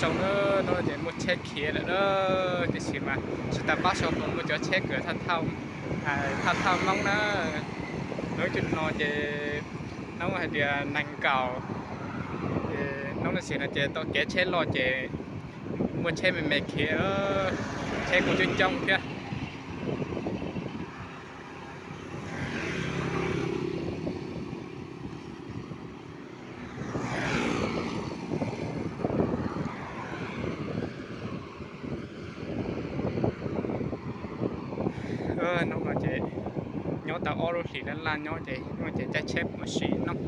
Zoo na, hnub no ces muaj tsheb khiav lawm na, tiam sis mas tsis tau paub xyov puas muaj cov tsheb kws thauj thauj Hmoob na. Hnub no ces hnub hais tias nees nkaum, ces hnub no xim no ces tau kev tsheb loj ces muaj tsheb me me khiav, tsheb kuj coob coob thiab. Hnub no ces nyob tau ob lub hlis laj laj nyob ces hnub no ces caij tsheb mus sim noob.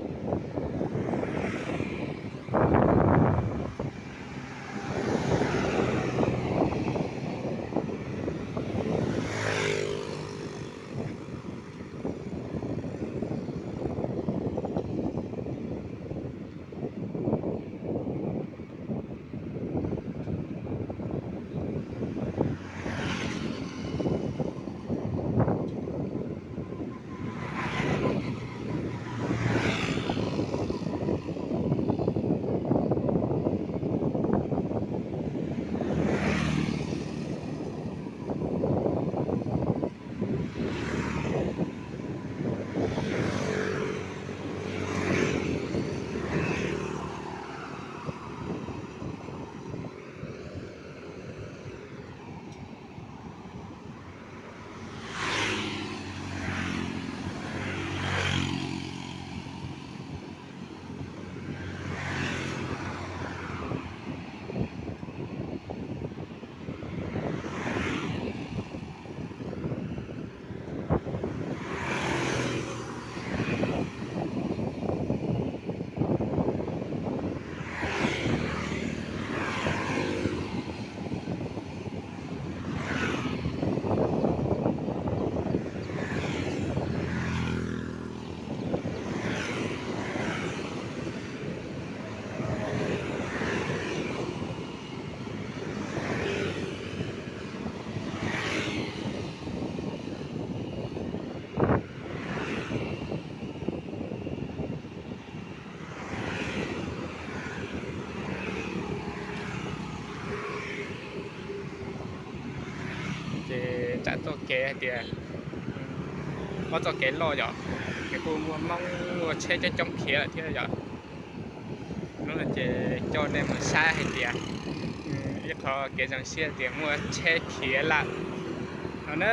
Ces tsam txoj kev hais tias ob txoj kev loj yom, ces kuj muaj Hmoob muaj tsheb coob coob khiav lawm thiab yom. Hnub no ces coj nej mus saib hais tias ib qho kev zoo siab tias muaj tsheb khiav lawm no na.